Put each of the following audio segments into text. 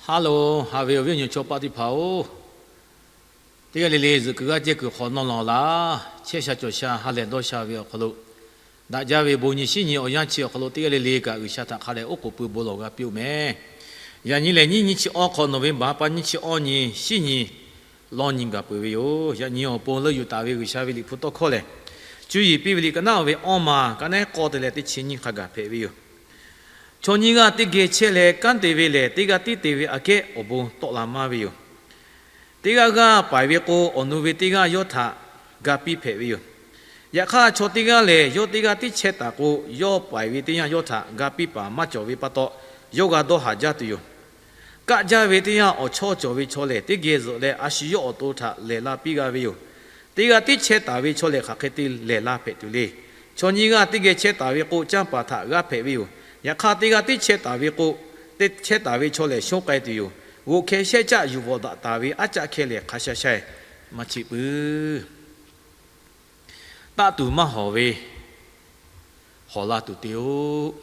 Ha loˬ, haꞈ ve awˬ viˉ awˬ nyi chaw paˆ teˇ hpaˍ-oˬ, teˇ g'aˇ le le zuhꞈ kuiˬ g'aˇ cehˇ kuiˬ hk'awꞈ nawˇ law laˇ. Chehˇ sha cawˬ sha ha lehˬ dawˇ sha ve awˬ hk'aw lo, daꞈ jaˇ ve bon nyi shinˉ nyi awˬ yanˇ chi awˬ hk'aw lo teˇ g'aˇ le le kaꞈ G'uiˬsha htaꞈ hk'a dehꞈ oˉ k'oˍ pui bon lawˬ g'a piˇ-oˆ meh. Yaꞈ nyi lehˬ, nyiˇ nyiˇ chi awˇ hk'awꞈ nawˬ ve baˬ ha pa nyiˇ chi awˇ nyi shinˉ nyi lawˇ nyi gaˬ peuˬ ve yoˬ. Yaꞈ nyi awˬ pon leuˆ yuˬ taˍ ve G'uiˬsha ve Liꞈ hpu tawˇ hkawˇ lehˬ, cuˇ yiˍ piˇ ve liꞈ ka naˉ ve awˇ ma ka nehˉ k'awˇ te leh teˇ chi nyiˇ hk'a gaˬ hpehꞈ ve yoˬ. Chaw nyiˇ g'aˇ teˇ geh chehˇ leh kanˉ te ve lehˬ, teˇ g'aˇ tiˉ te ve aꞈ kehˉ awˬ bon tawˆ la maˇ ve yoˬ. Teˇ g'aˇ g'aˇ paiˍ ve k'o, awˬ nu ve teˇ g'aˇ yawˇ htaꞈ ga piˇ hpehꞈ ve yoˬ. Yaꞈ hk'aˇ, chaw teˇ g'aˇ lehˬ, yawˇ teˇ g'aˇ tiˉ chehˇ taˍ k'o, yawˇ paiˍ ve teˇ yanˇ yawˇ htaꞈ ga piˇ paˍ maˇ cawˬ ve pa taw, yawˇ g'a dawˇ haˍ jaˇ tuˬ yoˬ. Kaˆ jaˇ ve teˇ yanˇ, awˬ chawˇ cawˬ ve chaw lehˬ, teˇ geh zuhꞈ leh a shu yawˇ awˬ to htaꞈ lehˬ la piˇ g'a ve yoˬ. Teˇ g'aˇ tiˉ chehˇ taˍ ve chaw lehˬ, hk'aˬ hk'e te lehˬ la hpehꞈ tuˬ le. Chaw nyiˇ g'aˇ teˇ geh chehˇ taˍ ve k'o, canˇ paˍ htaꞈ g'aˇ hpehꞈ ve yoˬ. Yaꞈ hk'aˇ, teˇ g'aˇ tiˉ chehˇ taˍ ve k'o, teˇ chehˇ taˍ ve chaw lehˬ shonˉ k'ai tuˬ yoˬ. G'oꞈ hkeh shehˆ caˆ yuˬ bvuhꞈ daꞈ taˍ ve aˉ caˆ hkeh lehˬ, hk'a sha sha-e maˇ cheˆ puiˉ. Taˆ tuˬ maˇ hawˍ ve hawˍ la tuˬ te-oˆ.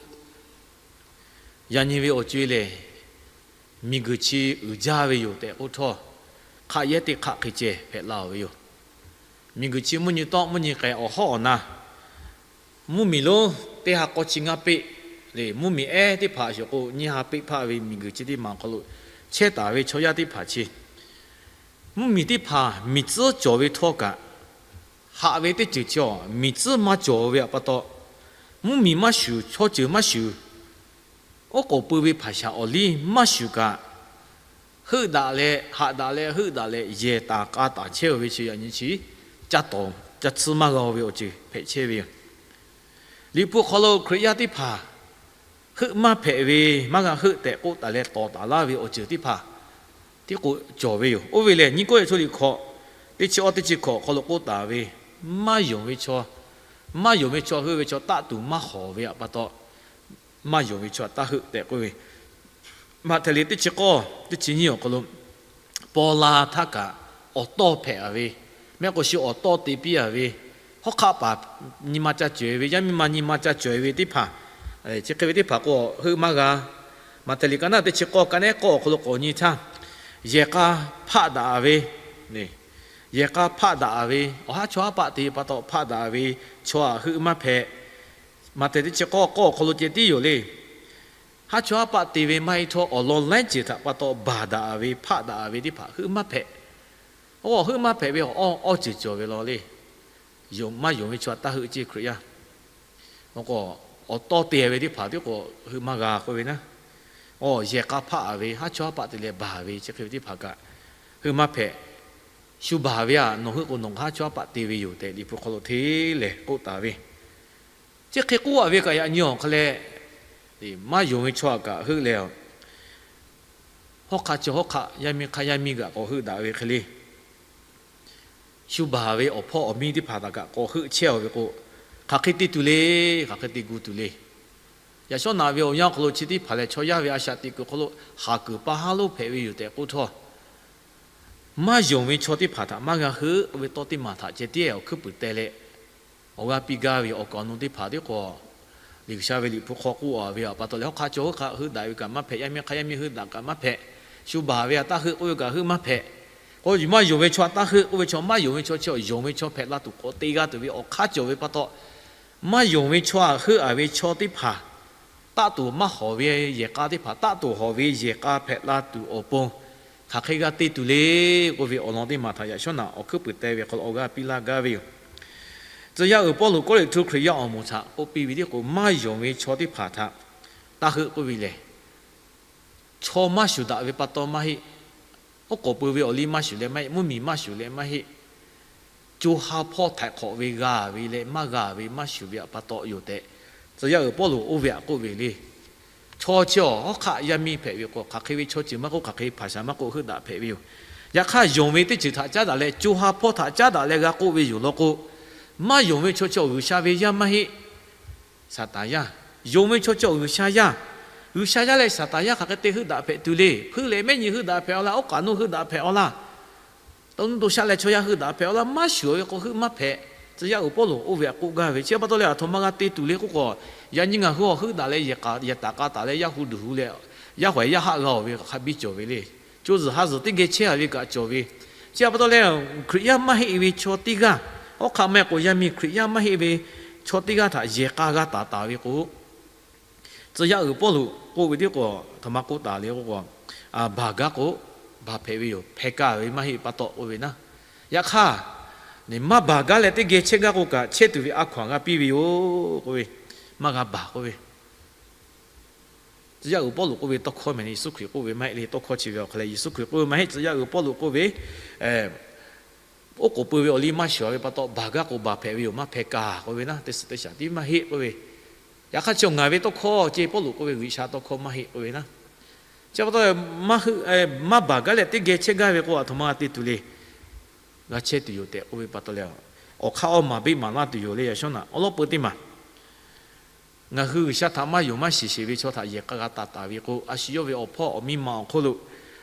Yaꞈ nyi ve awˬ co-e lehˬ, miˬguiˬ chi uiˍ jaˇ ve yoˬ tehꞈ k'oˆ htawˇ, hk'aˆ yehˉ teˇ hk'aˆ hk'e ceh hpehꞈ la-oˬ ve yoˬ. Miˬguiˬ chi mvuhˇ nyi tawˆ mvuhˇ nyi k'ai awˬ hawˉ awˬ na, mvuhˇmiˬ lonˉ teˇ ha k'awˇ chi ngaˇ peˆ le, mvuhˇmiˬ ehˉ teˇ hpaˍ shawˍ k'o, nyiˇ ha peˆ hpaˆ ve miˬguiˬ chi teˇ maˬ awˬ hk'aw lo chehˇ taˍ ve chaw yaˇ teˇ hpaˍ chi, mvuhˇmiˬ teˇ hpaˍ miˬ tcuhˉ cawˬ ve htawˇ kaꞈ, haꞈ ve teˇ ceuˬ chi awˬ miˬ tcuhˉ maˇ cawˬ ve pa taw, mvuhˇmiˬ maˇ shuˍ, chaw ceuˬ maˇ shuˍ, oˉ k'oˍ pui ve hpaˍ shaˍ awˬ liˇ maˇ shuˍ kaꞈ, heuˆ daꞈ leh haꞈ daꞈ leh heuˆ daꞈ leh yehˬ taˍ k'a taˍ chehˇ-oˬ ve chi yaꞈ nyi chi ca tawˍ ca tsuhˇ maˇ g'a-o ve awˬ ceuˬ hpehꞈ chehˇ ve yoˬ. Liꞈ hpu hk'aw lo Hkriꞈ yaˇ teˇ hpaˍ heuˆ maˇ hpehꞈ ve, maˇ g'a heuˆ tehꞈ k'oˆ taˍ leh tawˍ taˍ laˇ ve awˬ ceuˬ teˇ hpaˍ tiˉ k'o cawˬ ve yoˬ. Oˇ ve lehˬ, Nyiˇ Kawˇrenˍhtuˆ liꞈ hkawꞈ teˇ chi awˇ teˇ chi hkawꞈ hk'aw lo k'oˆ taˍ ve, maˇ yonˍ ve chaw, maˇ yonˍ ve chaw heuˆ ve chaw taˆ tuˬ maˇ hawˍ ve pa taw, maˇ yonˍ ve chaw taˇ heuˆ tehꞈ k'oˆ ve, Maꞈhtehˍ liꞈ teˇ chi k'awˇ teˇ chi nyiˇ awˬ hk'aw lo, paw la htaˇ kaꞈ awˬ tawˇ hpehꞈ-a ve, mehˆ k'o shu awˬ tawˇ te piˇ-a ve, hawˉ hk'aˆ paˍ nyi ma ca cawˬ-e ve, yaˇ miˇ ma nyi ma ca cawˬ-e ve teˇ hpaˍ, chi hk'e ve teˇ hpaˍ k'o heuˆ maˇ g'a. Maꞈhtehˍ liꞈ ka naˉ teˇ chi k'awˇ ka nehˉ k'awˇ awˬ hk'aw lo k'awꞈ nyi htaˇ, yehˬ k'a hpaˆ daꞈ-a ve, yehˬ k'a hpaˆ daꞈ-a ve, awˬ haˉ chaw haˉ paˆ te pa taw hpaˆ daꞈ-a ve chaw-aꞈ heuˆ maˇ hpehꞈ. Maꞈhtehˍ teˇ chi k'awˇ k'awˇ awˬ hk'aw lo ceh tiˉ yoˬ le. Haˉ chaw haˉ paˆ te ve maˇ heˆ htawˇ, awˬ lawn laiˉ ceuˬ htaꞈ pa taw baˬ daꞈ-a ve, hpaˆ daꞈ-a ve teˇ hpaˍ heuˆ maˇ hpehꞈ. Awˬ heuˆ maˇ hpehꞈ ve awˬ awˇ ceuˬ cawˬ ve law le. Maˇ yonˍ ve chaw taˇ heuˆ ceˇ Hkriꞈ yaˇ. Awˬ tawˇ te ve teˇ hpaˍ tiˉ k'o heuˆ maˇ g'a k'oˆ ve naˉ. Awˬ yehˬ k'a hpaˆ-a ve, haˉ chaw haˉ paˆ te leh baˬ ve chi hk'e ve teˇ hpaˍ kaꞈ heuˆ maˇ hpehꞈ. Shu baˬ ve-aꞈ, nawˬ heuˆ k'o nawˬ haˉ chaw haˉ paˆ te ve yoˬ tehꞈ Liꞈ hpu hk'aw lo hteˇ lehˬ k'oˆ taˍ ve, chi hk'e k'oˆ-a ve kaꞈ yaꞈ nyi awˬ hk'aˇ leh, maˇ yonˍ ve chaw-aꞈ kaꞈ heuˆ leh, hawˉ hk'aˆ chi hawˉ hk'aˆ, yaˇ miˇ hk'aˆ yaˇ miˇ g'aꞈ k'awꞈ heuˆ daꞈ ve hk'e le. Shu baˬ ve awˬ hpawˇ awˬ miˇ teˇ hpaˍ htaꞈ kaꞈ k'awꞈ heuˆ chehˇ-a ve k'o, hk'aˬ hk'e te tuˬ le, hk'aˬ hk'e te gu tuˬ le. Yaꞈ shawˉ naꞈ ve awˬ yanˇ awˬ hk'aw lo chi teˇ hpaˍ lehˬ, chaw yaˇ ve a shaꞈ teꞈ kuiˬ hk'aw lo haˍ kuiˬ pa haˉ lonˉ hpehꞈ ve yoˬ tehꞈ k'oˆ htawˇ, maˇ yonˍ ve chaw teˇ hpaˍ htaꞈ maˇ g'a heuˆ k'oˆ ve tawˇ teˇ maˬ htaꞈ ceh tiˉ awˬ hkuiˉ puiˍ teh leh, awˬ g'aˇ piˇ gaˇ ve awˬ kaˍ awˬ nu teˇ hpaˍ tiˉ k'o, G'uiˬsha ve Liꞈ hpu hk'aw k'oˆ-a ve pa taw leh, hawˉ hk'aˆ chaw hawˉ hk'aˆ heuˆ daꞈ ve kaꞈ maˇ hpehꞈ, yaˇ miˇ hk'aˆ yaˇ miˇ heuˆ daꞈ kaꞈ maˇ hpehꞈ, shu baˬ ve-aꞈ taˇ heuˆ k'oˆ ve kaꞈ heuˆ maˇ hpehꞈ. K'o maˇ yonˍ ve chaw taˇ heuˆ k'oˆ ve chaw, maˇ yonˍ ve chaw chi awˬ yonˍ ve chaw hpehꞈ la tuˬ k'awꞈ te g'a tuˬ ve awˬ hk'aˇ cawˬ ve pa taw, maˇ yonˍ ve chaw-aꞈ heuˆ-a ve chaw teˇ hpaˍ, taˆ tuˬ maˇ hawˍ ve yehˬ k'a teˇ hpaˍ, taˆ tuˬ hawˍ ve yehˬ k'a hpehꞈ la tuˬ awˬ pon hk'aˬ hk'e g'a te tuˬ le k'oˆ ve awˬ lawn teˇ maˬ htaꞈ yaꞈ shawˉ naꞈ awˬ hkuiˉ puiˍ teh ve hk'aw lo awˬ g'aˇ piˇ laˇ gaˇ ve yoˬ. Tcuh yaˇ uiˍ Pawˇluꞈ Kawˇrenˍhtuˆ Hkriꞈ yaˇ awˬ moˍ htaꞈ k'oˆ piˇ ve tiˉ k'o, maˇ yonˍ ve chaw teˇ hpaˍ htaꞈ taˇ heuˆ k'oˆ ve lehˬ, chaw maˇ shuˍ daꞈ ve pa taw maˇ heˆ. Oˉ k'oˍ pui ve awˬ liˇ maˇ shuˍ leh maˇ heˆ, mvuhˇmiˬ maˇ shuˍ leh maˇ heˆ. Co ha hpawˇ htaiˍ hk'awꞈ ve g'a ve leh maˇ g'a ve maˇ shuˍ ve-aꞈ pa taw yoˬ tehꞈ, tcuh yaˇ uiˍ Pawˇluꞈ oˇ ve-aꞈ k'oˆ ve le. Chaw chi awˬ hawˉ hk'aˆ yaˇ miˇ hpehꞈ ve k'o, hk'aˬ hk'e ve chaw ceuˬ maˇ k'oˆ, hk'aˬ hk'e hpaˍ shaˍ maˇ k'oˆ, heuˆ daꞈ hpehꞈ ve yoˬ. Yaꞈ hk'aˇ, yonˍ ve teˇ ceuˬ htaꞈ caˉ daꞈ leh, co ha hpawˇ htaꞈ caˉ daꞈ leh g'a k'oˆ ve yoˬ law k'o, maˇ yonˍ ve chaw chi awˬ G'uiˬsha ve yaˇ maˇ heˆ. Saˍtanˍ yaˇ. Yonˍ ve chaw chi awˬ G'uiˬsha yaˇ. G'uiˬsha yaˇ leh Saˍtanˍ yaˇ hk'aˬ hk'e te heuˆ daꞈ hpehꞈ tuˬ le. Hpuiˇ leh mehˉ nyi heuˆ daꞈ hpehꞈ-aw laˇ. Oˉ k'aꞈ nuˇ heuˆ daꞈ hpehꞈ-aw laˇ. To nuˇ to shaˆ leh chaw yaˇ heuˆ daꞈ hpehꞈ-aw laˇ. Maˇ shuˍ ve k'o heuˆ maˇ hpehꞈ. Tcuh yaˇ uiˍ Pawˇluꞈ oˇ ve-aꞈ k'oˆ gaˇ ve, chi pa taw leh aˬ htoꞈ ma g'a te tuˬ le k'oˆ k'o, yaꞈ nyi ngaˬ hui awˬ heuˆ daꞈ leh yehˬ taˍ k'a taˍ leh yaˇ hu duˬ hu leh, yaˇ hawehˬ yaˇ haˆ g'a-oˬ ve kaꞈ hk'a biˇ cawˬ ve le. Co zuhˬ ha zuhˬ teˇ geh chehˇ a ve kaꞈ cawˬ ve. Chi pa taw leh, Hkriꞈ yaˇ maˇ heˆ ve chaw teˇ g'aˇ, hawˉ hk'aˆ maˇ heˆ k'o yaˇ miˇ Hkriꞈ yaˇ maˇ heˆ ve chaw teˇ g'aˇ htaꞈ yehˬ k'a g'a taˍ taˍ ve k'o, tcuh yaˇ uiˍ Pawˇluꞈ k'oˆ ve tiˉ k'o, aˬ htoꞈ ma k'oˆ taˍ le k'o, baˬ gaˇ k'o baˬ hpehꞈ ve yoˬ, hpeh kaˇ ve maˇ heˆ pa taw k'oˆ ve naˉ. Yaꞈ hk'aˇ, maˇ baˬ gaˇ leh teˇ geh chehˇ gaˇ k'o kaꞈ, chehˇ tuˬ ve a hkaw-anˬ g'a piˇ ve yoˬ k'oˆ ve, maˇ g'a baˬ k'oˆ ve. Tcuh yaˇ uiˍ Pawˇluꞈ k'oˆ ve tawˇ hkawˇ mehˍ le, Yeˍsuˆ Hkriꞈ k'oˆ ve maˇ heˆ le, tawˇ hkawˇ chi ve awˬ hk'aw leh Yeˍsuˆ Hkriꞈ k'oˆ ve maˇ heˆ. Tcuh yaˇ uiˍ Pawˇluꞈ k'oˆ ve, oˉ k'oˍ pui ve awˬ liˇ maˇ shiˍ ve pa taw, baˬ gaˇ k'o baˬ hpehꞈ ve yoˬ, maˇ hpeh kaˇ k'oˆ ve naˉ, teˇ suhˍ teˇ shaˍ tiˉ maˇ heˆ k'oˆ ve. Yaꞈ hk'aˇ chi ngaˬ ve tawˇ hkawˇ ce Pawˇluꞈ k'oˆ ve G'uiˬsha tawˇ hkawˇ maˇ heˆ k'oˆ ve naˉ. Chi pa taw, maˇ baˬ gaˇ leh teˇ geh chehˇ gaˇ ve k'o, aˬ htoꞈ ma g'a te tuˬ le. G'a chehˇ tuˬ yoˬ tehꞈ k'oˆ ve pa taw leh, awˬ hk'aˇ awˇ maˍ biˇ maˍ laˇ tuˬ yoˬ le. Yaꞈ shawˉ naꞈ awˬ lawn peu teˇ maˬ ngaˬ hui G'uiˬsha htaꞈ maˇ yonˍ maˇ shiˍ sheˍ ve chaw htaꞈ yehˬ k'a g'a taˍ taˍ ve k'o, a shu yawˇ ve awˬ hpawˇ awˬ miˇ ma awˬ hk'oˆ lo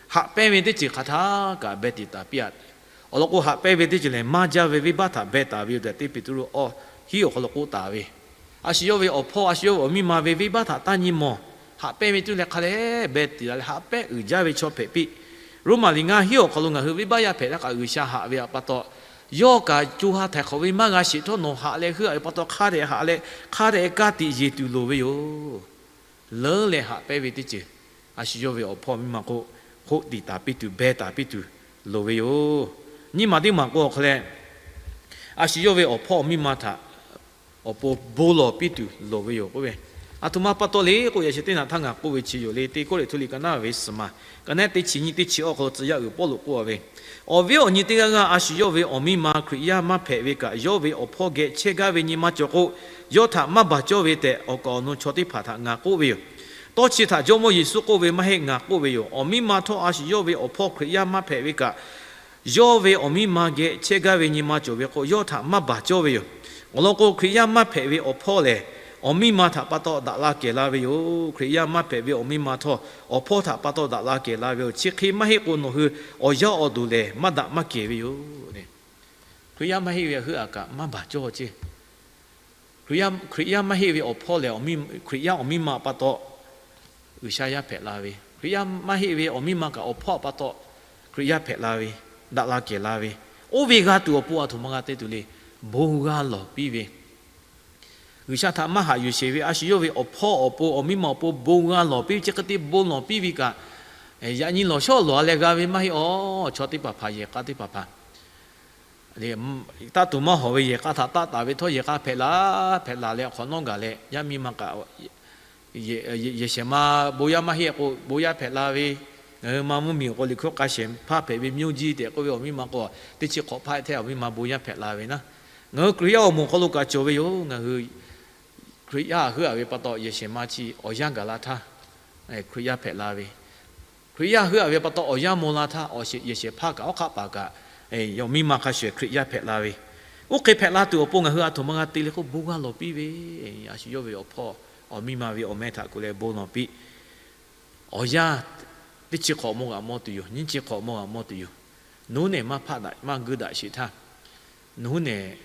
haꞈ pehnˇ ve teˇ ceuˬ hk'aˬ htaˇ kaꞈ beh tiꞈ taˍ piˇ-a. Awˬ lawn k'o, haꞈ pehnˇ ve teˇ ceuˬ lehˬ, maˇ jaˇ ve venˇbaˆ htaꞈ beh taˍ ve yoˬ tehꞈ, teˇ Peˍtruˆ awˇ hiˉ awˬ hk'aw lo k'oˆ taˍ ve, a shu yawˇ ve awˬ hpawˇ a shu yawˇ ve awˬ miˇ ma ve venˇbaˆ htaꞈ taˇ nyi mawˬ. Haꞈ pehnˇ ve teˇ leh hk'a leh beh tiꞈ la leh haꞈ pehnˇ uiˍ jaˇ ve chaw hpehꞈ piˇ. Roˉmaꞈ liꞈ ngaˇ hiˉ awˬ hk'aw lo ngaˬ hui venˇbaˆ yaˇ hpehꞈ htaˇ kaꞈ G'uiˬsha haꞈ ve pa taw, yawˇ kaꞈ co ha htaiˍ hk'awꞈ ve maˇ g'a sheˍ htawˇ, nawˬ haꞈ leh heuˆ-a ve pa taw hk'a dehꞈ haꞈ leh hk'a dehꞈ ka tiꞈ yeˬ tuˬ loˍ ve yoˬ. Leuˉ leh haꞈ pehnˇ ve teˇ ceuˬ, a shu yawˇ ve awˬ hpawˇ miˇ ma k'o, k'oˆ tiꞈ taˍ piˇ tuˬ, beh taˍ piˇ tuˬ loˍ ve yoˬ. Nyiˇ maˬ teˇ maˬ k'o awˬ hk'aw leh, a shu yawˇ ve awˬ hpawˇ awˬ miˇ ma htaꞈ awˬ pon bon lawˬ piˇ tuˬ loˍ ve yoˬ k'oˆ ve. Aˬ htoꞈ ma pa taw le k'o, yaꞈ sheh teˇ naꞈ htaˇ ngaˬ k'oˆ ve chi yoˬ le. Teˇ Kawˇrenˍhtuˆ liꞈ ka naˉ ve suhˍ maˬ, ka naˉ teˇ chi nyiˇ teˇ chi awˇ hk'aw lo tcuh yaˇ uiˍ Pawˇluꞈ k'oˆ-a ve, awˬ viˉ awˬ nyi teˇ g'aˇ g'aˇ a shu yawˇ ve awˬ miˇ ma Hkriꞈ yaˇ maˇ hpehꞈ ve kaꞈ, yawˇ ve awˬ hpawˇ geh chehˇ gaˇ ve nyi ma cawˬ k'o, yawˇ htaꞈ maˇ baˬ cawˇ ve tehꞈ, awˬ kaˍ awˬ nu chaw teˇ hpaˍ htaꞈ ngaˬ k'oˆ ve yoˬ. Tawˇ chi htaꞈ Jawˇmawˇ Yeˍsuˆ k'oˆ ve maˇ heˆ, ngaˬ k'oˆ ve yoˬ. Awˬ miˇ ma htawˇ a shu yawˇ ve awˬ hpawˇ Hkriꞈ yaˇ maˇ hpehꞈ ve kaꞈ, yawˇ ve awˬ miˇ ma geh chehˇ gaˇ ve nyi ma cawˬ ve k'o, yawˇ htaꞈ maˇ baˬ cawˇ ve yoˬ. Awˬ lawn k'o, Hkriꞈ yaˇ maˇ hpehꞈ ve awˬ hpawˇ lehˬ, awˬ miˇ ma htaꞈ pa taw daꞈ la kehˬ la ve yoˬ. Hkriꞈ yaˇ maˇ hpehꞈ ve awˬ miˇ ma htawˇ, awˬ hpawˇ htaꞈ pa taw daꞈ la kehˬ la ve yoˬ. Chi hk'e maˇ heˆ k'o, nawˬ hui awˬ yaˇ awˬ duˬ lehˬ maˇ daꞈ maˇ kehˬ ve yoˬ. Hkriꞈ yaˇ maˇ heˆ ve heuˆ-a kaꞈ maˇ baˬ cawˇ ceˇ. Hkriꞈ yaˇ maˇ heˆ ve awˬ hpawˇ lehˬ, Hkriꞈ yaˇ awˬ miˇ ma pa taw G'uiˬsha yaˇ hpehꞈ la ve, Hkriꞈ yaˇ maˇ heˆ ve awˬ miˇ ma kaꞈ awˬ hpawˇ pa taw Hkriꞈ yaˇ hpehꞈ la ve, daꞈ la kehˬ la ve, oˇ ve g'a tuˬ awˬ pon aˬ htoꞈ ma g'a te tuˬ le, bon g'a lawˬ piˇ ve. G'uiˬsha htaꞈ maˇ haꞈ yuˬ sheˍ ve a shu yawˇ ve awˬ hpawˇ awˬ pon awˬ miˇ ma awˬ pon bon g'a lawˬ piˇ ve, chi hk'e te bon lawˬ piˇ ve kaꞈ, yaꞈ nyi lawˬ shawˉ lawˬ-a leh g'a ve maˇ heˆ awˬ. Chaw teˇ hpaˍ hpaˍ yehˬ k'a teˇ hpaˍ hpaˍ taˇ tuˬ maˇ hawˍ ve yehˬ k'a htaꞈ taˆ taˍ ve htawˇ, yehˬ k'a hpehꞈ la hpehꞈ la leh awˬ hk'awꞈ nawˉ gaˬ leh, yaˇ miˇ ma kaꞈ yehˬ shehˍ ma bon yaˇ maˇ heˆ k'o bon yaˇ hpehꞈ la ve. Ngaˬ hui ma mvuhˇmiˬ awˬ hk'aw liꞈ hkawˇ k'a shehˍ hpaˇ hpehꞈ ve မျိုးကြီး tehꞈ k'oˆ ve awˬ miˇ ma k'o, teˇ chi hk'awꞈ hpaˇ htehˇ awˬ miˇ ma bon yaˇ hpehꞈ la ve naˉ. Ngaˬ hui Hkriꞈ yaˇ awˬ moˍ awˬ hk'aw lo kaꞈ cawˬ ve yoˬ. Ngaˬ hui Hkriꞈ yaˇ heuˆ-a ve pa taw yehˬ shehˍ ma chi awˬ yanˇ gaˬ la htaˇ, Hkriꞈ yaˇ hpehꞈ la ve. Hkriꞈ yaˇ heuˆ-a ve pa taw awˬ yanˇ maw la htaˇ, yehˬ shehˍ hpaˇ kaꞈ awˉ hk'aˆ paˍ kaꞈ awˬ miˇ ma hk'a shuˍ Hkriꞈ yaˇ hpehꞈ la ve. Oˇ hk'e hpehꞈ la tuˬ awˬ pon ngaˬ hui aˬ htoꞈ ma g'a te le k'o, bon g'a lawˬ piˇ ve. A shu yawˇ ve awˬ hpawˇ awˬ miˇ ma ve awˬ meh htaꞈ kuˬ leh bon lawˬ piˇ. Awˬ yanˇ teˇ chi hk'awꞈ maw g'a maw tuˬ yoˬ. Nyiˇ chi hk'awꞈ maw g'a maw tuˬ yoˬ. Nawˬ hui nehˬ maˇ hpaˆ daꞈ maˇ guˇ daꞈ sheˍ htaˇ, nawˬ hui nehˬ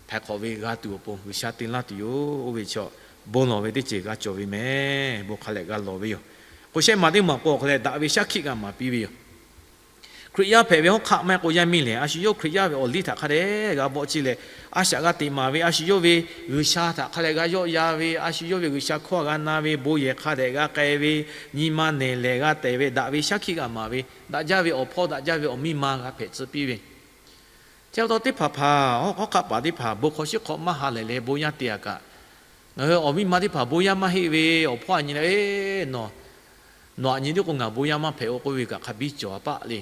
htaiˍ hk'awꞈ ve g'a tuˬ awˬ pon G'uiˬsha te laˇ tuˬ yoˬ. Oˇ ve chaw bon lawˬ ve teˇ ceuˬ g'a cawˬ ve mehˍ. Bon hk'a leh g'a lawˬ ve yoˬ. K'o shehˆ maˬ teˇ maˬ k'o awˬ hk'aw leh daꞈ ve shaˉ hkiˆ g'a maˍ piˇ ve yoˬ. Hkriꞈ yaˇ hpehꞈ ve hawˉ hk'aˆ maˇ heˆ k'o yaˇ miˇ lehˬ, a shu yawˇ Hkriꞈ yaˇ ve awˬ liˇ htaꞈ hk'a dehꞈ g'a bawˆ ciˇ leh, a shaꞈ g'a teꞈ maˍ ve, a shu yawˇ ve G'uiˬsha htaꞈ hk'a dehꞈ g'a yawˆ yan ve, a shu yawˇ ve G'uiˬsha hkawˇ g'a na ve, bon yehˬ hk'a dehꞈ g'a k'ai ve, nyi ma nehˬ lehˬ g'a tehˬ ve, daꞈ ve shaˉ hkiˆ g'a maˍ ve, daꞈ jaˇ ve awˬ hpawˇ daꞈ jaˇ ve awˬ miˇ ma g'a hpehꞈ tcuh piˇ ve. Chi pa taw teˇ hpaˍ hpaˍ hawˉ hk'aˆ paˍ teˇ hpaˍ bon hk'aw shiˉ hk'aw maˇ ha lehˬ leh bon yaˇ te-a kaꞈ, ngaˬ hui awˬ miˇ ma teˇ hpaˍ bon yaˇ maˇ heˆ ve awˬ hpawˇ a nyi leh, nawˬ aꞈ nyi tiˉ k'o ngaˬ bon yaˇ maˇ hpehꞈ-o k'oˆ ve kaꞈ hk'a biˇ cawˬ-a paˆ le.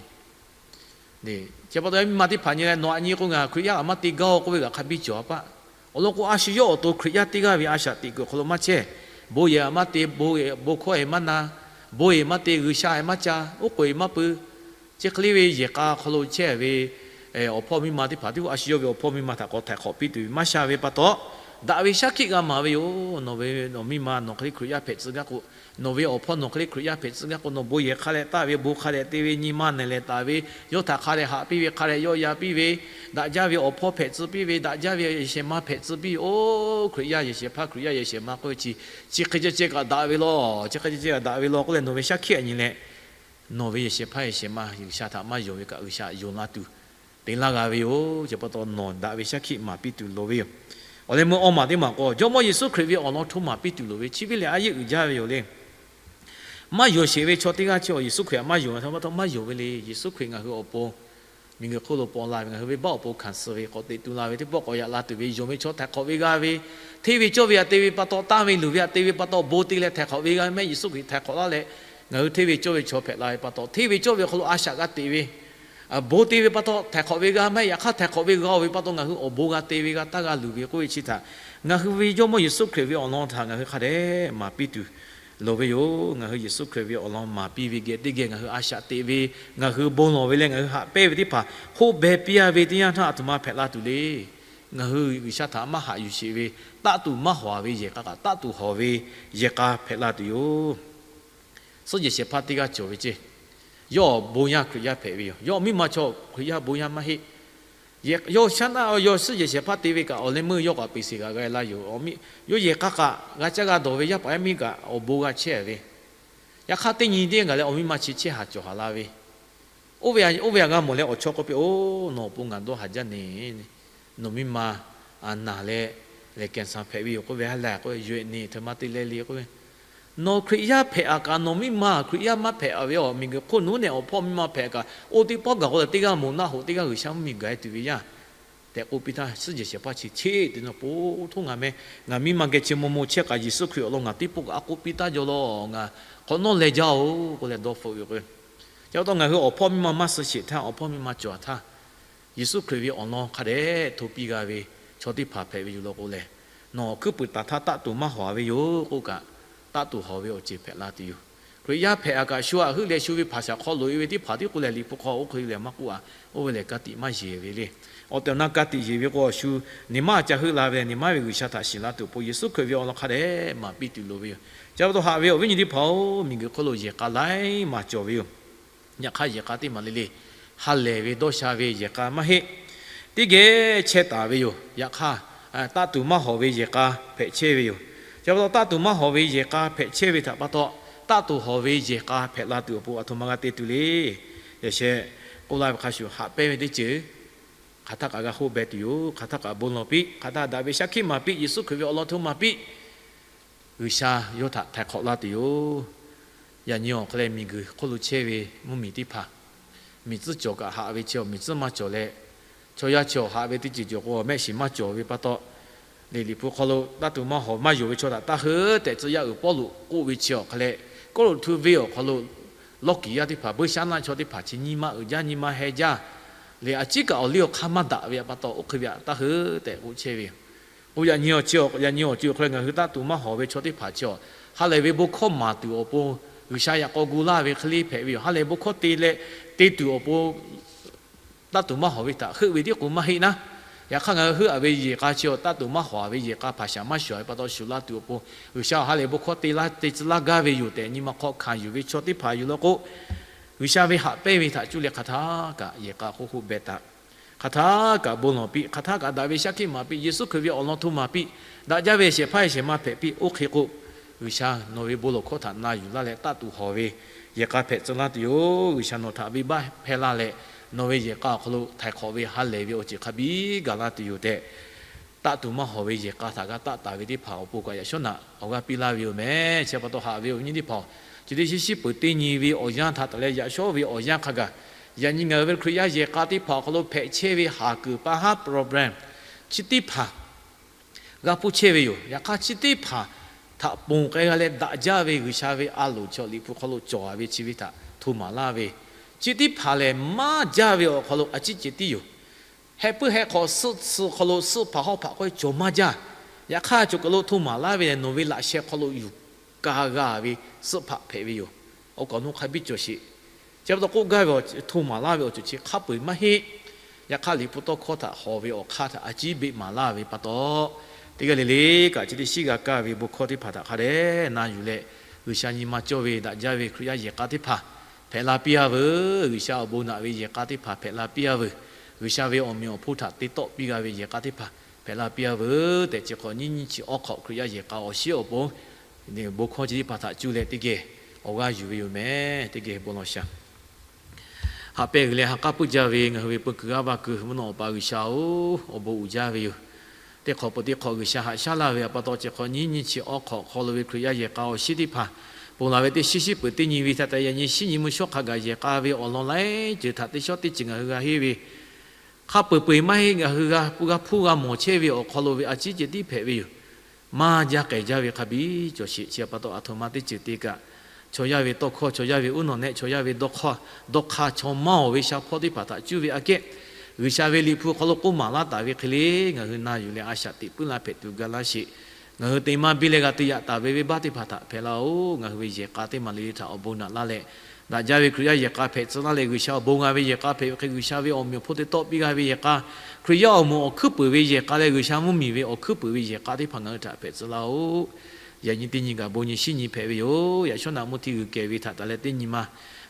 Chi pa taw yaˇ miˇ ma teˇ hpaˍ nyi leh nawˬ aꞈ nyi k'o ngaˬ Hkriꞈ yaˇ aꞈ maˇ te gaˇ-o k'oˆ ve kaꞈ hk'a biˇ cawˬ-a paˆ. Awˬ lawn k'o, a shu yawˇ awˬ to Hkriꞈ yaˇ teˇ g'aˇ ve a shaꞈ teꞈ kuiˬ awˬ hk'aw lo maˇ chehˇ. Bon yehˬ aꞈ maˇ te, bon hkawˇ-e maˇ na, bon yehˬ maˇ te, G'uiˬsha-e maˇ ca, oˉ k'oˍ-e maˇ pui. Chi hk'e le ve yehˬ k'a hk'aw lo chehˇ ve awˬ hpawˇ miˇ ma teˇ hpaˍ tiˉ k'o, a shu yawˇ ve awˬ hpawˇ miˇ ma htaꞈ k'awꞈ htaiˍ hk'awꞈ piˇ tuˬ ve maˇ sha ve pa taw, Daꞈ ve shaˉ hkiˆ g'a maˍ ve yoˬ. Nawˬ ve nawˬ miˇ ma nawˬ hk'e le Hkriꞈ yaˇ hpehꞈ tcuh gaˇ k'o, nawˬ ve awˬ hpawˇ nawˬ hk'e le Hkriꞈ yaˇ hpehꞈ tcuh gaˇ k'o, nawˬ bon yehˬ hk'a dehꞈ taˇ ve, bon hk'a dehꞈ te ve, nyi ma nehˬ lehˬ taˍ ve, yawˇ htaꞈ hk'a dehꞈ haꞈ piˇ ve, hk'a dehꞈ yawˆ yan piˇ ve, daꞈ jaˇ ve awˬ hpawˇ hpehꞈ tcuh piˇ ve, daꞈ jaˇ ve yehˬ shehˍ ma hpehꞈ tcuh piˇ ve, oˇ Hkriꞈ yaˇ yehˬ shehˍ hpaˇ, Hkriꞈ yaˇ yehˬ shehˍ ma k'oˆ ve chi, chi hk'e ceh ceh kaꞈ daꞈ ve law. Chi hk'e ceh ceh kaꞈ daꞈ ve law k'oˆ leh nawˬ ve shaˉ hkiˆ a nyi leh, nawˬ ve yehˬ shehˍ hpaˇ yehˬ shehˍ ma G'uiˬsha htaꞈ maˇ yonˍ ve kaꞈ G'uiˬsha yonˍ la tuˬ te laˇ g'a ve yoˬ. Chi pa taw nawˬ daꞈ ve shaˉ hkiˆ maˍ piˇ tuˬ loˍ ve yoˬ. Awˬ leh meuˇ awˇ maˬ teˇ maˬ k'o, Jawˇmawˇ Yeˍsuˆ Hkriꞈ ve awˬ lawn hto maˍ piˇ tuˬ loˍ ve, chi ve lehˬ a yeˇ uiˍ jaˇ ve yoˬ le. Maˇ yonˍ sheˍ ve chaw teˇ g'aˇ chi awˬ Yeˍsuˆ Hkriꞈ htaꞈ maˇ yonˍ ve htaꞈ pa taw maˇ yonˍ ve le. Yeˍsuˆ Hkriꞈ ngaˬ hui awˬ pon miˬguiˬ hk'oˆ lo paw la ve, ngaˬ hui ve baˆ awˬ pon hkanˍ suh ve, k'awꞈ teꞈ tu la ve teˇ pawˆ k'awꞈ yaꞈ la tuˬ ve, yonˍ ve chaw htaiˍ hk'awꞈ ve g'a ve, hteˇ ve cawˇ ve htaꞈ te ve pa taw, tanˇ ve luˬ ve htaꞈ te ve pa taw, bon te leh htaiˍ hk'awꞈ ve g'a ve mehˆ Yeˍsuˆ Hkriꞈ htaiˍ hk'awꞈ laˇ leh, ngaˬ hui hteˇ ve cawˇ ve chaw hpehꞈ la ve pa taw, hteˇ ve cawˇ ve awˬ hk'aw lo a shaꞈ g'a teꞈ ve, bon te ve pa taw htaiˍ hk'awꞈ ve g'a mehˆ. Yaꞈ hk'aˇ htaiˍ hk'awꞈ ve g'a-oˬ ve pa taw ngaˬ hui awˬ bon g'a te ve g'a taˇ g'a luˬ ve k'oˆ ve chi htaꞈ, ngaˬ hui ve Jawˇmawˇ Yeˍsuˆ Hkriꞈ ve awˬ lawn htaꞈ ngaˬ hui hk'a dehꞈ maˍ piˇ tuˬ loˍ ve yoˬ. Ngaˬ hui Yeˍsuˆ Hkriꞈ ve awˬ lawn maˍ piˇ ve geh teˇ geh ngaˬ hui a shaꞈ teꞈ ve, ngaˬ hui bon lawˬ ve leh ngaˬ hui haꞈ pehnˇ ve teˇ hpaˍ hoˆ beh piˇ-a ve teˇ yanˇ htaˇ a htoꞈ ma hpehꞈ la tuˬ le. Ngaˬ hui G'uiˬsha htaꞈ maˇ haꞈ yuˬ sheˍ ve, taˆ tuˬ maˇ hawˍ ve yehˬ k'a kaꞈ taˆ tuˬ hawˍ ve yehˬ k'a hpehꞈ la tuˬ yoˬ. Suhˉ jehˬ shehˍ hpaˇ teˇ g'aˇ cawˬ ve ceˇ. Yawˇ bon yaˇ Hkriꞈ yaˇ hpehꞈ ve yoˬ. Yawˇ miˇ ma chaw Hkriꞈ yaˇ bon yaˇ maˇ heˆ. Yawˇ shaˉ naˆ yawˇ suhˉ jehˬ shehˍ hpaˇ te ve kaꞈ awˬ leh meuˇ yawˇ kaꞈ peˬ sheˍ g'aꞈ g'a la yoˬ. Yawˇ yehˬ k'a kaꞈ g'a caˇ g'a dawˬ ve, yaˇ paˍ yaˇ miˇ kaꞈ awˬ bon g'a chehˇ ve. Yaꞈ hk'aˇ teˇ nyi teˇ g'aˇ gaˬ leh awˬ miˇ ma chi chehˇ haˍ cawˬ haˍ la ve, oˇ ve aꞈ g'a mawˬ leh awˬ chawˇ k'oˆ piˇ, Oˬ, nawˬ awˬ pon ngaˬ dawˇ haˍ jaˇ neˬ. Nawˬ miˇ ma naˬ leh, leh cancer hpehꞈ ve yoˬ k'oˆ ve, ha lehˬ k'oˆ ve, yoˬ-eˬ neˬ htaꞈ ma te leh le k'oˆ ve, nawˬ Hkriꞈ yaˇ hpehꞈ a kaꞈ nawˬ miˇ ma Hkriꞈ yaˇ maˇ hpehꞈ ve, awˬ miˬguiˬ hk'oˆ nawˬ neˬ awˬ hpawˇ miˇ ma hpehꞈ kaꞈ oˇ teˇ pawˆ gaˬ k'o leh teˇ g'aˇ moˍ naˆ hoꞈ teˇ g'aˇ G'uiˬsha mvuhˇmiˬ gaˬ-e tuˬ ve yaˇ tehꞈ k'oˆ piˇ htaˇ, suhˉ jehˬ shehˍ hpaˇ chi cheˇ te na po htoˇ ngaˬ meh, ngaˬ miˇ ma geh chi maw maw chehˇ kaꞈ Yeˍsuˆ Hkriꞈ awˬ lawn ngaˬ teˇ pawˆ kaꞈ a k'oˆ piˇ taˇ jaw law, ngaˬ hk'awꞈ nawˉ leh jaˇ-oˬ k'oˆ leh dawˇ hpfuhˆ ve k'o, chi pa taw ngaˬ hui awˬ hpawˇ miˇ ma maˇ suh sheˍ htaˇ, awˬ hpawˇ miˇ ma cawˬ htaˇ, Yeˍsuˆ Hkriꞈ ve awˬ lawn hk'a dehꞈ hto piˇ g'a ve chaw teˇ hpaˍ hpehꞈ ve yoˬ law k'o lehˬ, nawˬ awˬ hkuiˉ puiˍ taˍ htaˇ taˆ tuˬ maˇ hawˍ ve yoˬ k'oˆ kaꞈ, taˆ tuˬ hawˍ ve awˬ ceuˬ hpehꞈ la tuˬ yoˬ. Hkriꞈ yaˇ hpehꞈ a kaꞈ shu aꞈ heuˆ leh shu ve hpaˍ shaˍ hk'aw loꞈ-e ve teˇ hpaˍ tiˉ k'oˆ leh Liꞈ hpu hk'aw oˇ hk'e leh maˇ k'oˆ-a. Oˇ ve lehˬ ka tiꞈ maˇ yeˬ ve le. Awˬ tehˬ awˬ na ka tiꞈ yeˬ ve k'o, shu neˬ maˇ ca heuˆ la ve leh neˬ maˇ ve G'uiˬsha htaꞈ shiˍ la tuˬ awˬ pon Yeˍsuˆ Hkriꞈ ve awˬ lawn hk'a dehꞈ maˍ piˇ tuˬ loˍ ve yoˬ. Chi pa taw haꞈ ve awˬ viˉ nyi teˇ hpaˍ-oˬ, miˬguiˬ hk'oˆ lo yehˬ k'a laiˉ maˬ cawˬ ve yoˬ. Yaꞈ hk'aˇ yehˬ k'a teˇ maˬ le le ha lehˬ ve dawˇ sha ve yehˬ k'a maˇ heˆ. Teˇ geh chehˇ taˍ ve yoˬ. Yaꞈ hk'aˇ, taˆ tuˬ maˇ hawˍ ve yehˬ k'a hpehꞈ chehˇ ve yoˬ. Chi pa taw taˆ tuˬ maˇ hawˍ ve yehˬ k'a hpehꞈ chehˇ ve htaꞈ pa taw, taˆ tuˬ hawˍ ve yehˬ k'a hpehꞈ la tuˬ awˬ pon aˬ htoꞈ ma g'a te tuˬ le. Yaꞈ sheh k'oˆ laˇ ve hk'a shuˍ, haꞈ pehnˇ ve teˇ ceuˬ hk'aˬ htaˇ kaꞈ g'a hoˆ beh tuˬ yoˬ. Hk'aˬ htaˇ kaꞈ bon lawˬ piˇ, hk'aˬ htaˇ daꞈ ve shaˉ hkiˆ maˍ piˇ, Yeˍsuˆ Hkriꞈ ve awˬ lawn hto maˍ piˇ, G'uiˬsha yawˇ htaꞈ htaiˍ hk'awꞈ laˇ tuˬ yoˬ. Yaꞈ nyi awˬ hk'aw leh miˬguiˬ hk'oˆ lo chehˇ ve mvuhˇmiˬ teˇ hpaˍ, miˬ tcuhˉ cawˬ kaꞈ haꞈ ve chi awˬ miˬ tcuhˉ maˇ cawˬ leh, chaw yaˇ chi awˬ haꞈ ve teˇ ceuˬ cawˬ k'o mehˆ shiˍ maˇ cawˬ ve pa taw, le Liꞈ hpu hk'aw lo taˆ tuˬ maˇ hawˍ maˇ yonˍ ve chaw htaꞈ taˇ heuˆ tehꞈ tcuh yaˇ uiˍ Pawˇluꞈ k'oˆ ve chi awˬ hk'aw leh, Kawˇrenˍhtuˆ venˇ awˬ hk'aw lo lawˇ kiˍ yaˇ teˇ hpaˍ, buiˇshaˆnaˆ chaw teˇ hpaˍ chi nyi ma uiˍ jaˇ nyi ma heh jaˇ, le a ciˉ kaꞈ awˬ liˇ awˬ hk'aˇ maˇ daꞈ ve pa taw oˇ hk'e ve htaꞈ taˇ heuˆ tehꞈ k'oˆ chehˇ ve yoˬ. K'o yaꞈ nyi awˬ ceuˬ, yaꞈ nyi awˬ ceuˬ awˬ hk'aw leh ngaˬ hui taˆ tuˬ maˇ hawˍ ve chaw teˇ hpaˍ chi awˬ ha lehˬ ve bon hkawˇ maˍ tuˬ awˬ pon G'uiˬsha yaꞈ k'aw gu laˇ ve hk'e le hpehꞈ ve yoˬ. Ha lehˬ bon hkawˇ te leh te tuˬ awˬ pon taˆ tuˬ maˇ hawˍ ve htaꞈ heuˆ ve tiˉ k'o maˇ heˆ naˉ. Yaꞈ hk'aˇ ngaˬ hui heuˆ-a ve yehˬ k'a chi awˬ taˆ tuˬ maˇ hawˍ-a ve yehˬ k'a hpaˍ shaˍ maˇ shuˍ ve pa taw shuˍ la tuˬ awˬ pon G'uiˬsha haꞈ lehˬ bon hkawˇ te laˇ te tcuh laˇ gaˇ ve yoˬ tehꞈ nyi ma hk'aw hkanˍ yuˬ ve chaw teˇ hpaˍ yoˬ law k'o, G'uiˬsha ve haꞈ pehnˇ ve htaꞈ cuˇ leh hk'aˬ htaˇ kaꞈ yehˬ k'a hk'oˆ hk'oˆ beh taꞈ. Hk'aˬ htaˇ kaꞈ bon lawˬ piˇ, hk'aˬ htaˇ kaꞈ daꞈ ve shaˉ hkiˆ maˍ piˇ, Yeˍsuˆ Hkriꞈ ve awˬ lawn hto maˍ piˇ, daꞈ jaˇ ve shehˍ hpaˇ shehˍ ma hpehꞈ piˇ. Oˇ hk'e k'o, G'uiˬsha nawˬ ve bon lawˬ hkawˇ htaꞈ na yuˬ laˇ leh taˆ tuˬ hawˍ ve yehˬ k'a hpehꞈ tcuh laˇ tuˬ yoˬ. G'uiˬsha nawˬ htaꞈ venˇbaˆ hpehˇ laˇ leh, nawˬ ve yehˬ k'a awˬ hk'aw lo htaiˍ hk'awꞈ ve ha lehˬ ve awˬ ceuˬ hk'a biˇ gaˬ laˇ tuˬ yoˬ tehꞈ, taˆ tuˬ maˇ hawˍ ve yehˬ k'a htaꞈ g'a taˆ taˍ ve teˇ hpaˍ awˬ pon kaꞈ yaꞈ shawˉ naꞈ awˬ g'aˇ piˇ laˇ ve yoˬ meh. Chi pa taw haꞈ ve awˬ viˉ nyi teˇ hpaˍ-oˬ, chi teˇ shiˉ shiˉ peuˬ teˇ nyi ve awˬ yanˇ htaꞈ taˍ leh yaꞈ shawˉ ve awˬ yanˇ hk'a gaˬ, yaꞈ nyi ngaˬ hui ve Hkriꞈ yaˇ yehˬ k'a teˇ hpaˍ awˬ hk'aw lo hpehꞈ chehˇ ve haˍ kuiˬ pa haˉ problem chi teˇ hpaˍ g'a hpuˇ chehˇ ve yoˬ. Yaꞈ hk'aˇ chi teˇ hpaˍ htaꞈ ponˬ k'ai g'a leh daꞈ jaˇ ve G'uiˬsha ve a loˍ chi awˬ Liꞈ hpu hk'aw lo cawˬ-a ve chi ve htaꞈ hto maˍ laˇ ve, chi teˇ hpaˍ lehˬ maˇ jaˇ ve awˬ hk'aw lo a ciˉ ceh tiˉ yoˬ. Heh puiˉ heh hk'awꞈ suhˆ tsuhˇ hk'aw lo suhˆ hpaˍ hawˉ hpaꞈ k'oˆ ve cawˬ maˇ jaˇ. Yaꞈ hk'aˇ cawˬ kaˬ lo hto maˍ laˇ ve lehˬ, nawˬ ve laꞈ sheh hk'aw lo yuˬ ka g'a ve suhˆ hpaꞈ hpehꞈ ve yoˬ. Awˬ kaˍ awˬ nu hk'a biˇ cawˬ sheˍ. Chi pa taw k'oˆ gaˇ ve, hto maˍ laˇ ve awˬ ceuˬ chi hk'a peu-eˬ maˇ heˆ. Yaꞈ hk'aˇ Liꞈ hpu tawˇ hkawˇ htaꞈ hawˍ ve awˬ hk'aˇ htaꞈ a ciˉ beˆ maˍ laˇ ve pa taw, Teˇ g'aˇ le le kaꞈ chi teˇ shiˉ g'a kaˇ ve bon hkawˇ teˇ hpaˍ htaꞈ hk'a dehꞈ na yuˬ leh, G'uiˬsha nyi ma cawˇ ve daꞈ jaˇ ve Hkriꞈ yaˇ yehˬ k'a teˇ hpaˍ hpehꞈ la piˇ-a veuˬ. G'uiˬsha awˬ bon naꞈ ve yehˬ k'a teˇ hpaˍ hpehꞈ la piˇ-a veuˬ. G'uiˬsha ve awˬ meꞈ awˬ hponˇ htaꞈ te tawˆ piˇ g'a ve yehˬ k'a teˇ hpaˍ hpehꞈ la piˇ-a veuˬ tehꞈ, chi hk'awꞈ nyiˇ nyiˇ chi awˉ hk'awꞈ Hkriꞈ yaˇ yehˬ k'a awˬ shiˉ awˬ pon bon hkawˇ chi teˇ hpaˍ htaꞈ cuˇ leh teˇ geh awˬ g'aˇ yuˬ ve yoˬ meh. Teˇ geh bon lawˬ shaˍ. Haꞈ pehˇ g'uiˬ leh ha k'aˉ puiˉ jaˇ ve ngaˬ hui ve peu kuiˬ g'aˇ va kuiˬ mvuhˇ naw awˬ pa G'uiˬsha-oˬ, awˬ bon uiˍ jaˇ ve yoˬ. Teˇ hk'awꞈ peuˬ teˇ hk'awꞈ G'uiˬsha haꞈ shaˉ laˇ ve awˬ pa taw, chi hk'awꞈ nyiˇ nyiˇ chi awˉ hk'awꞈ hk'aw lo ve Hkriꞈ yaˇ yehˬ k'a awˬ shiˉ teˇ hpaˍ ponˬ laˬ ve teˇ shiˉ shiˉ peuˬ teˇ nyi ve htaꞈ taˍ yaꞈ nyi shiˉ nyi mvuhˇ shawˉ hk'a gaˬ yehˬ k'a ve awˬ lawn laiˉ ceuˬ htaꞈ teˇ shawˉ teˇ ceuˬ ngaˬ hui g'a henˇ ve hk'a peu-eˬ peu-eˬ maˇ heˆ, ngaˬ hui g'a hpuˇ g'a mawˬ chehˇ ve awˬ hk'aw lo ve a ciˉ ceh tiˉ hpehꞈ ve yoˬ. Maˇ jaˇ k'ai jaˇ ve hk'a biˇ cawˬ sheˍ. Chi pa taw, aˬ htoꞈ ma teˇ ceuˬ te kaꞈ, chaw yaˇ ve tawˇ hkawˇ, chaw yaˇ ve uˉ nawˬ nehˆ, chaw yaˇ ve dawˇ hk'aˇ, dawˇ hk'aˇ chaw maˇ awˬ ve sha hpawˇ teˇ hpaˍ htaꞈ cuˇ ve aꞈ kehˉ, G'uiˬsha ve Liꞈ hpu hk'aw lo k'oˆ maˍ laˇ taˍ ve hk'e le, ngaˬ hui na yuˬ leh a shaꞈ teꞈ puiˉ laˇ hpehꞈ tuˬ ga laˇ sheˍ. Ngaˬ hui te maˇ biˇ leh g'a te yaꞈ taˍ ve venˇbaˆ teˇ hpaˍ htaꞈ hpehꞈ laˇ-oˬ. Ngaˬ hui ve yehˬ k'a teˇ maˬ le le htaꞈ awˬ bon naꞈ laˇ leh, daꞈ jaˇ ve Hkriꞈ yaˇ yehˬ k'a hpehꞈ tcuh laˇ leh, G'uiˬsha awˬ bon g'a ve yehˬ k'a hpehꞈ ve hk'e, G'uiˬsha ve awˬ meꞈ awˬ hponˇ te tawˆ piˇ g'a ve yehˬ k'a, Hkriꞈ yaˇ awˬ moˍ awˬ hkuiˉ puiˍ ve yehˬ k'a leh, G'uiˬsha mvuhˇmiˬ ve awˬ hkuiˉ puiˍ ve yehˬ k'a teˇ hpaˍ ngaˬ hui htaꞈ hpehꞈ tcuh laˇ-oˬ. Yaꞈ nyi teˇ nyi kaꞈ bon nyi shiˉ nyi hpehꞈ ve yoˬ. Yaꞈ shawˉ naꞈ mvuhˇ htiˇ g'uiˬ kehˬ ve htaꞈ taˍ leh teˇ nyi ma,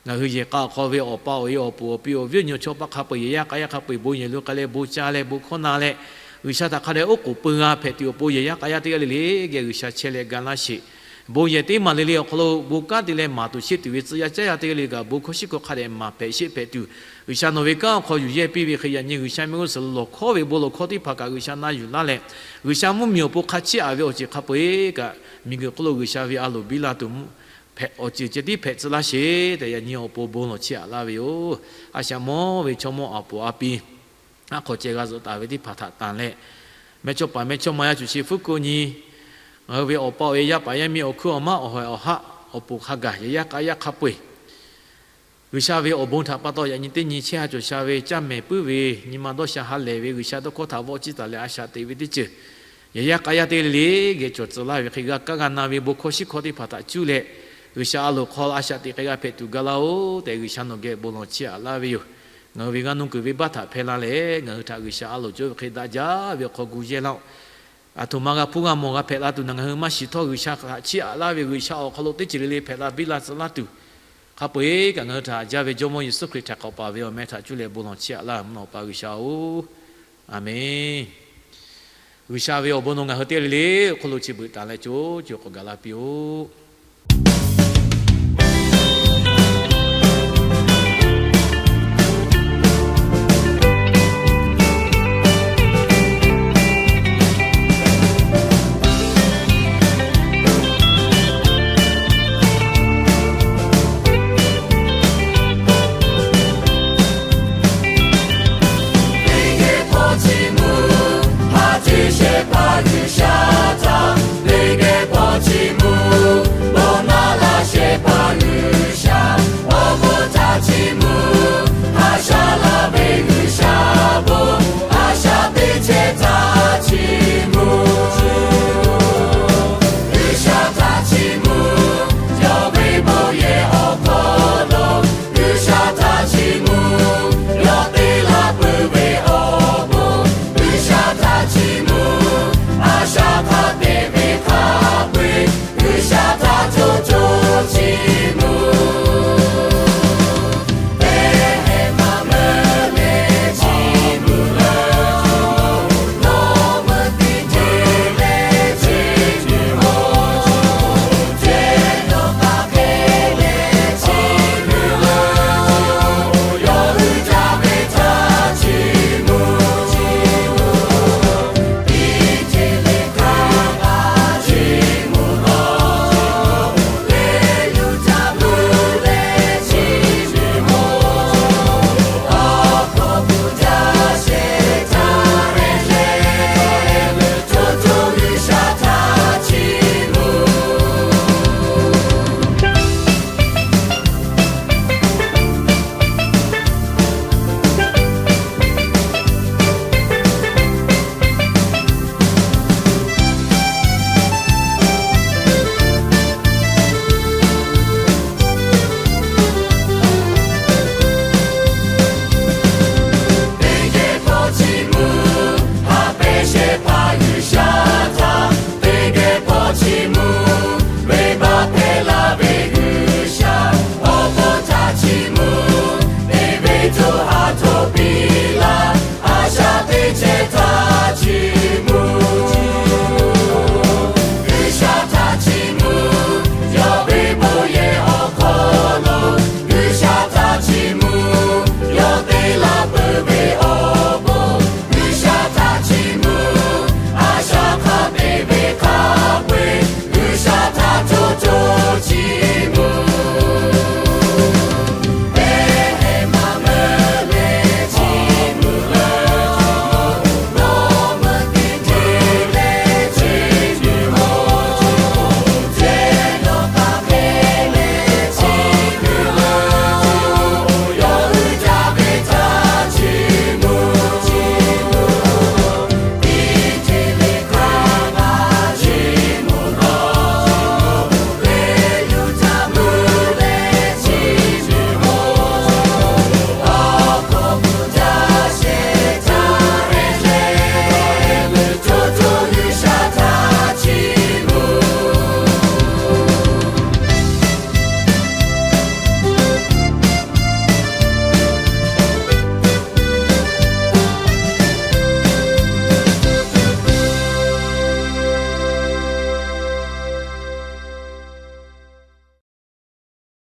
ngaˬ hui yehˬ k'a awˬ hk'aw ve awˬ pa awˬ e awˬ puˍ awˬ pi awˬ viˉ awˬ nyi chaw paˆ hk'a peu-eˬ yehˬ yaˇ k'a yaˇ hk'a peu-eˬ bon yehˬ lo k'ai leh bon ca leh bon hkawˇ na leh, G'uiˬsha htaꞈ hk'a dehꞈ oˉ k'oˍ peu g'a hpehꞈ tuˬ awˬ pon, yehˬ yaˇ k'a yaˇ teˇ g'aˇ le le geh G'uiˬsha chehˇ leh ga laˇ sheˍ. Bon yehˬ teˇ maˬ le le awˬ hk'aw lo bon kanˉ te leh maˍ tuˬ sheˆ tuˬ ve tcuh yaˇ caˉ yaˇ teˇ g'aˇ le le kaꞈ bon hkawˇ shiˉ hkawˇ hk'a dehꞈ maˍ hpehꞈ sheˆ hpehꞈ tuˬ, G'uiˬsha nawˬ ve kanˉ awˬ hk'aw yuˬ yehˇ piˇ ve hk'e, yaꞈ nyi G'uiˬsha mehˆ g'uˇ suhˍ lo lawˬ hkawˉ ve bon lawˬ hkawˇ teˇ hpaˍ kaꞈ G'uiˬsha na yuˬ laˇ leh, G'uiˬsha mvuhˇmiˬ awˬ pon hk'a chiˇ aꞈ ve awˬ ceuˬ hk'a peu-eˬ kaꞈ, miˬguiˬ hk'oˆ lo G'uiˬsha ve a loˍ biˇ la tuˬ awˬ ceuˬ ceh tiˉ hpehꞈ tcuh laˇ sheˍ tehꞈ, yaꞈ nyi awˬ pon bon lawˬ chiˇ aꞈ laˇ ve yoˬ. A shaꞈ mawˇ ve chaw mawˇ awˬ puˍ awˬ pi, aˉ hk'aw ceh g'a zuhꞈ taˍ ve teˇ hpaˍ htaꞈ tanˬ leh, mehˇchawˇpaˍ mehˇchawˇma yaˇ cuˬ chi fuˉ ko nyi, ngaˬ hui ve awˬ pa awˬ e yaˇ paˍ yaˇ miˇ awˬ hkuiˉ awˬ maˉ awˬ hawehˬ awˬ haˆ awˬ pon hk'a gaˬ yehˬ yaˇ k'a yaˇ hk'a peu-eˬ, G'uiˬsha ve awˬ bon htaꞈ pa taw yaꞈ nyi teˇ nyi chehˇ ha cawˬ sha ve caˇ mehˍ puiˉ ve, nyi ma dawˇ sha ha lehˬ ve, G'uiˬsha tawˇ hkawˇ htaꞈ vawˆ ciˇ taˍ leh a shaꞈ teꞈ ve teˇ ceuˬ, yehˬ yaˇ k'a yaˇ teˇ g'aˇ le le geh cawˬ tcuh laˇ ve hk'e, g'a kaˇ g'a na ve bon hkawˇ shiˉ hkawˇ teˇ hpaˍ htaꞈ cuˇ leh, G'uiˬsha a loˍ hk'aw a shaꞈ teꞈ hk'e g'a hpehꞈ tuˬ ga laˇ-oˬ tehꞈ, G'uiˬsha nawˬ geh bon lawˬ chiˇ aꞈ laˇ ve yoˬ. Ngaˬ hui ve g'aˇ nuˇ kuiˬ venˇbaˆ htaꞈ hpehˇ laˇ leh, ngaˬ hui htaꞈ G'uiˬsha a loˍ cawˇ ve hk'e daꞈ jaˇ ve awˬ hk'aw gu yehˇ laˇ-oˆ. Aˬ htoꞈ ma g'a hpuˇ g'a mawˬ g'a hpehꞈ la tuˬ naˬ, ngaˬ hui maˇ shiˍ htawˇ G'uiˬsha htaꞈ chiˇ aꞈ laˇ ve, G'uiˬsha awˬ hk'aw lo teˇ ceuˬ le le hpehꞈ la biˇ la tcuh laˇ tuˬ, hk'a peu-eˬ kaꞈ ngaˬ hui htaꞈ haꞈ jaˇ ve Jawˇmawˇ Yeˍsuˆ Hkriꞈ htaꞈ k'awꞈ paˍ ve awˬ meh htaꞈ cuˇ leh bon lawˬ chiˇ aꞈ laˇ mvuhˇ naw pa G'uiˬsha-oˬ, Aˍmenˇ. G'uiˬsha ve awˬ bon nawˬ ngaˬ hui teˇ g'aˇ le le awˬ hk'aw lo chi beuꞈ taˍ leh co co k'awꞈ gaˬ la piˇ-oˆ.